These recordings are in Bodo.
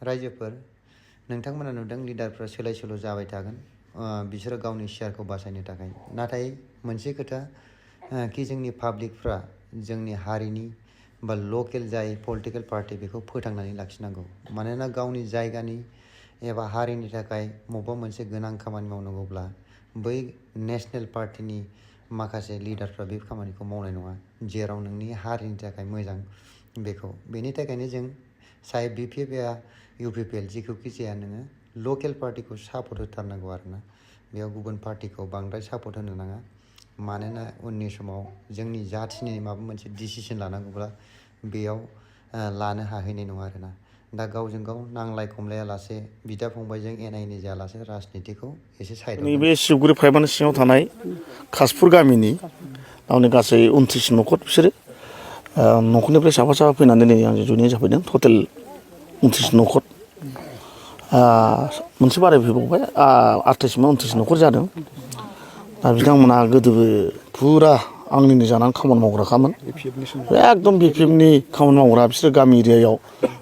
रायजोफोर नोंथांमोना नुदों लिडारफ्रा सोलाय सोल' जाबाय थागोन बिसोरो गावनि शेयारखौ बासायनो थाखाय नाथाय मोनसे खोथा कि जोंनि पाब्लिकफ्रा जोंनि हारिनि बा लकेल जाय पलिटिकेल पार्टि बेखौ फोथांनानै लाखिनांगौ मानोना गावनि जायगानि एबा हारिनि थाखाय बबेबा मोनसे गोनां खामानि मावनांगौब्ला बै नेशनेल पार्टिनि माखासे लिडारफ्रा बे खामानिखौ मावनाय नङा जेराव नोंनि हारिनि थाखाय मोजां बेनि थाखायनो जों साहे BPF या UPPL जेखौखि जाया नोङो लकेल पार्टिखौ सापर्ट होथारनांगौ आरोना बेयाव गुबुन पार्टिखौ बांद्राय सापर्ट होनो नाङा मानोना उननि समाव जोंनि जाथिनि माबा मोनसे डिसिसन लानांगौब्ला बेयाव लानो हाहैनाय नङा आरोना दा गावजों गाव नांलाय खमलायालासे बिदा फंबायजों एना एनि जायालासे राजनितिखौ एसे साइडआव नैबे सिबगुरि फाइभानि सिङाव थानाय खासपुर गामिनि आंनि गासै 29 न'खर बिसोरो न'खरनिफ्राय साफा साफा फैनानै दिनै आंजों जयेनिं जाफैदों टटेल 29 न'खर मोनसे बारायफैबावबाय 28 न'खर जादों दा बिथांमोना गोदोबो फुरा आंनिनो जानानै खामानि मावग्राखामोन एकदम BPFनि खामानि मावग्रा बिसोरो गामि एरियायाव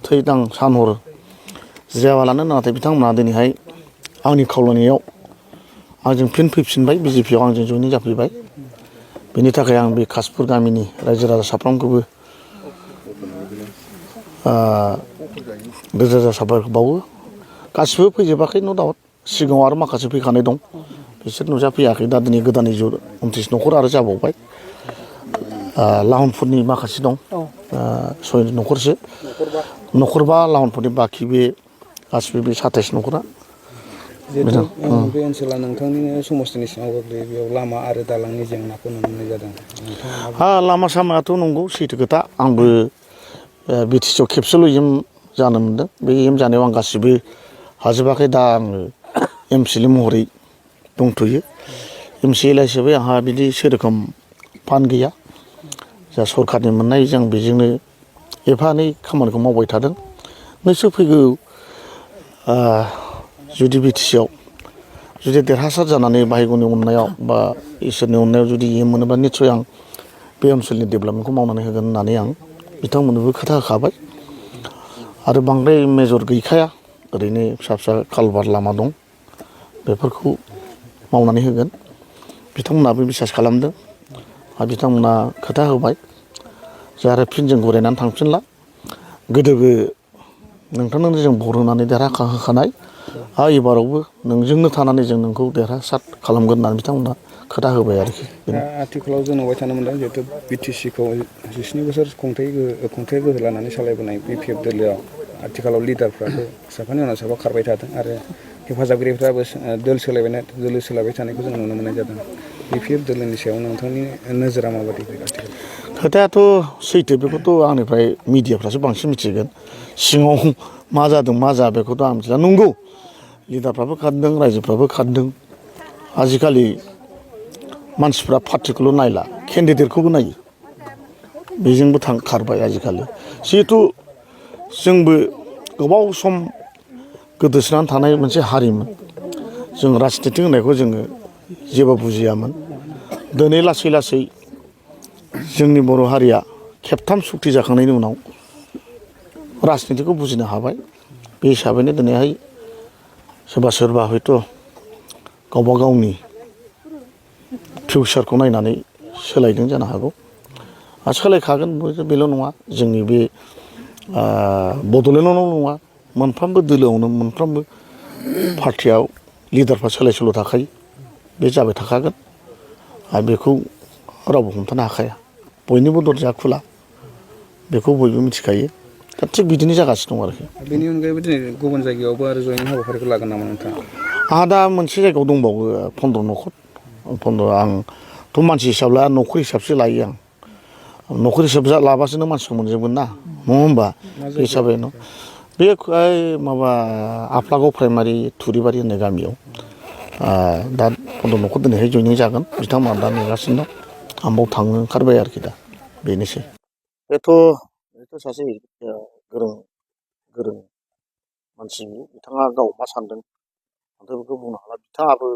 थैदां सानहर जिरायाबालानो नाथाय बिथांमोना दिनैहाय आंनि खावलायनायाव आंजों फिन फैफिनबाय BJPआव आंजों जयेनिं जाफैबाय बेनि थाखाय आं बे खासपुर गामिनि रायजो राजा साफ्रोमखौबो रोजा रोजा साबायखर बावो गासिबो फैजोबाखै न' डाउट सिगाङाव आरो माखासे फैखानाय दं बिसोर नुजाफैयाखै दा दिनै गोदानै 29 न'खर आरो जाबावबाय लाहनफुरनि माखासे दं 6 न'खरसो न'खरबा लाहनफुरनि बाखि बे गासिबो बे 27 न'खरा जिहेतु बे ओनसोला नोंथांनिनो समस्थिनि सिङाव गोग्लैयो बेयाव लामा आरो दालांनि जेंनाखौ नुनो मोननाय जादों लामा सामायाथ' नंगौ सैथो खोथा आंबो BTCआव खेबसेल' EM जानो मोनदों बे EM जानायाव आं गासिबो हाजोबाखै दा आङो MCL महरै दंथ'यो MCL हिसाबै आंहा बिदि सेरोखोम फान्ड गैया जा सरखारनि मोननाय जों बेजोंनो एफा एनै खामानिखौ मावबाय थादों निस्सय फैगौ जुदि BTCआव जुदि देरहासार जानानै बाहायग'नि अननायाव बा इसोरनि अननायाव जुदि EM मोनोबा निस्सय आं बे ओनसोलनि डेभेलपमेन्टखौ मावनानै होगोन होननानै आं बिथांमोननोबो खोथा होखाबाय आरो बांद्राय मेजर गैखाया ओरैनो फिसा फिसा कालभार लामा दं बेफोरखौ मावनानै होगोन बिथांमोनाबो बिसास खालामदों आरो बिथांमोना खोथा होबाय जे आरो फिन जों गरायनानै थांफिनला गोदोबो नोंथांनो जों भट होनानै देरहाहोखानाय एबारावबो नोंजोंनो थानानै जों नोंखौ देरहासार खालामगोन होननानै बिथांमोना खोथा होबाय आरोखि आथिखालाव जों नुबाय थानो मोनदों जिहेतु BTCखौ 17 बोसोर खुंथाइ गोहो लानानै सालायबोनाय BPF दोलोआव आथिखालाव लिडारफ्राबो साफानि उनाव साफा खारबाय थादों आरो हेफाजाबगिरिफ्राबो दोलो सोलायबाय थानायखौ जों नुनो मोननाय जादों BPF दोलोनि सायाव नोंथांनि नोजोरा माबायदि खोथायाथ' सैथो बेखौथ' आंनिफ्राय मिडियाफ्रासो बांसिन मिथिगोन सिङाव मा जादों मा जाया बेखौथ' आं मिथिला नंगौ लिडारफ्राबो खारदों रायजोफ्राबो खारदों आजिखालि मानसिफ्रा पार्टिखौल' नायला केन्डिडेटखौबो नायो बेजोंबो खारबाय आजिखालि जिहेथु जोंबो गोबाव सम गोदोसोनानै थानाय मोनसे हारिमोन जों राजनिति होननायखौ जोङो जेबो बुजियामोन दिनै लासै लासै जोंनि बर' हारिया खेबथाम सुक्ति जाखांनायनि उनाव राजनितिखौ बुजिनो हाबाय बे हिसाबैनो दिनैहाय सोरबा हयथ' गावबा गावनि फिउचारखौ नायनानै सोलायदों जानो हागौ आरो सोलायखागोन बेल' नङा जोंनि बे बड'लेण्डआवल' नङा मोनफ्रोमबो दोलोआवनो मोनफ्रोमबो पार्टियाव लिडारफ्रा सोलाय सोल' थाखायो बे जाबाय थाखागोन आरो बेखौ रावबो हमथानो हाखाया बयनिबो दरजाया खुला बेखौ बयबो मिथिखायो दा थिग बिदिनो जागासिनो दं आरोखि बेनि अनगायैबो दिनै गुबुन जायगायावबो आरो जयेनिं हाबाफारिखौ लागोन नामा नोंथाङा आंहा दा मोनसे जायगायाव दंबावो 15 न'खर आंथ' मानसि हिसाब लाया न'खर हिसाबसो लायो आं न'खर हिसाब लाबासो नों मानसिखौ मोनजोबगोन ना नङा होमबा बे हिसाबै बे माबा आफलागाव प्राइमारि थुरिबारि होननाय गामियाव दा 15 न'खर दिनैहाय जयेनिं जागोन बिथांमोना दा नेगासिनो दं आं बाव थांनो ओंखारबाय आरोखि दा बेनोसै बेथ' सासे गोरों मानसि बिथाङा गाव मा सानदों आंथ' बेखौ बुंनो हाला बिथाङाबो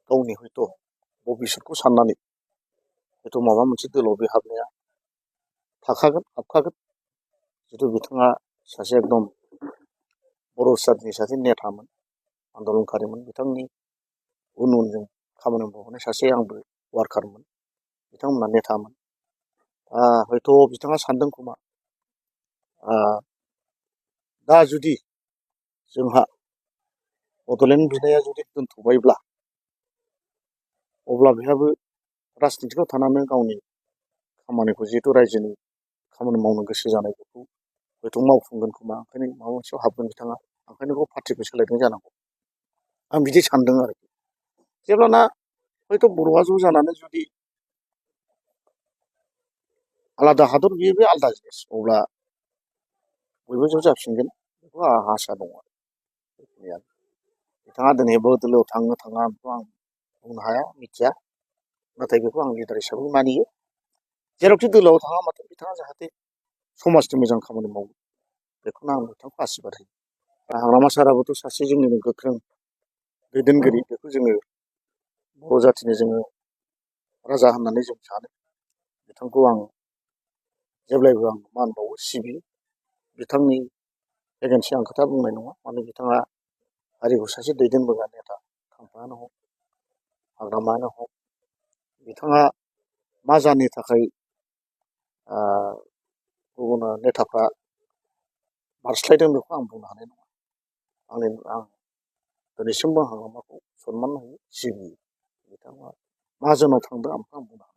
गावनि हयथ' भबिसतखौ साननानै हयथ' माबा मोनसे दोलोआव बे हाबखागोन जिथु बिथाङा सासे एकदम बर' जाथिनि सासे नेतामोन आन्दलनकारिमोन बिथांनि उन उनजों खामानि मावबोनाय सासे आंबो वार्कारमोन बिथांमोना नेतामोन हयथ' बिथाङा सानदों खोमा दा जुदि जोंहा बड'लेण्ड बिनाया जुदि दोनथ'बायब्ला अब्ला बेहाबो राजनितिकआव थानानै गावनि खामानिखौ जिहेतु रायजोनि खामानि मावनो गोसो जानाय बेखौ हयथ' मावफुंगोन खोमा ओंखायनो माबा मोनसेयाव हाबगोन बिथाङा ओंखायनो बेखौ पार्टिखौ सोलायदों जानांगौ आं बिदि सानदों आरोखि जेब्लाना हयथ' बर'आ ज' जानानै जुदि आलादा हादर बियो बे आलादा जिनिस अब्ला बयबो ज' जाफिनगोन बेखौ आंहा आसा दङ बेखिनियानो बिथाङा दिनै बदलेयाव थांनो थाङा बेखौ आं बुंनो हाया मिथिया नाथाय बेखौ आं लिडार हिसाबै मानियो जेरावखि दोलोआव थाङा माथो बिथाङा जाहाथे समाजनि मोजां खामानि मावो बेखौनो आं बिथांखौ आसिरबाद होयो हाग्रामा साराबोथ' सासे जोंनिनो गोख्रों दैदेनगिरि बेखौ जोङो बर' जाथिनि जोङो राजा होननानै जों सानो बिथांखौ आं जेब्लायबो आं मान बावो सिबियो बिथांनि एगेन्सै आं खोथा बुंनाय नङा माने बिथाङा हारिखौ सासे दैदेनबोग्रा नेता खाम्फायानो हक हाग्रामायानो हक बिथाङा मा जानो थाखाय गुबुन नेताफ्रा बारस्लायदों बेखौ आं बुंनो हानाय नङा आं दिनैसिमबो हाग्रामाखौ सनमान होयो सिबियो बिथाङा मा जोनाव थांदों आं बुंनो हाया